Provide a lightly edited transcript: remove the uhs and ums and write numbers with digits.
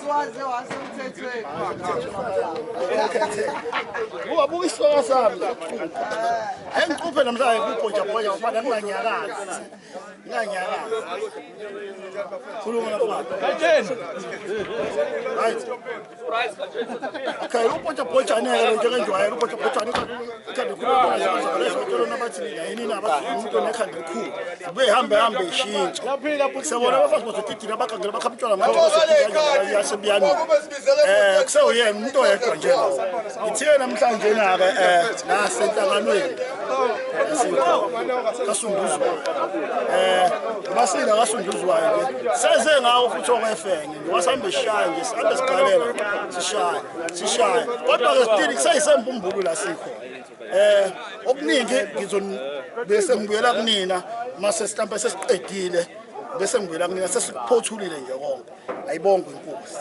Swaze wasemthethweni. Uwabuka isihloko sami sokuqhuba. Engicuphe namhlanje kubhoja bhoja mfana nginganyakazi. Nginganyakazi. Khuluma lapha. Gatsheni. Right. Okay, ubhoja bhoja neke lo njengenjwayelo ubhoja bhoja uthanda ukukhuluma leso nabathi yini nabathi umuntu onekhanda elikhulu. Zibuye hambe hambe ishintshe. Yaphila futhi. Siyabona abafazi bazodidila abagangela bakhapha utshwala yasebiyani. Kusewuyena umuntu oyedwa nje lo. Ngithiye namhlanje na-ke nasenhlanganweni kaSunduzwayo. Basile kaSunduzwayo nje. Seze ngawo futhi okwefenge nje wasambe sishaya nje sihambe sigalela sishaya sishaya. Kodwa-ke still kuseyisembumbulu la sikhona. Okuningi bese ngibuyela kunina mase mhlampe sesiqedile bese ngibuyela kunina sesikuphothulile nje konke. Ayibongwe inkosi.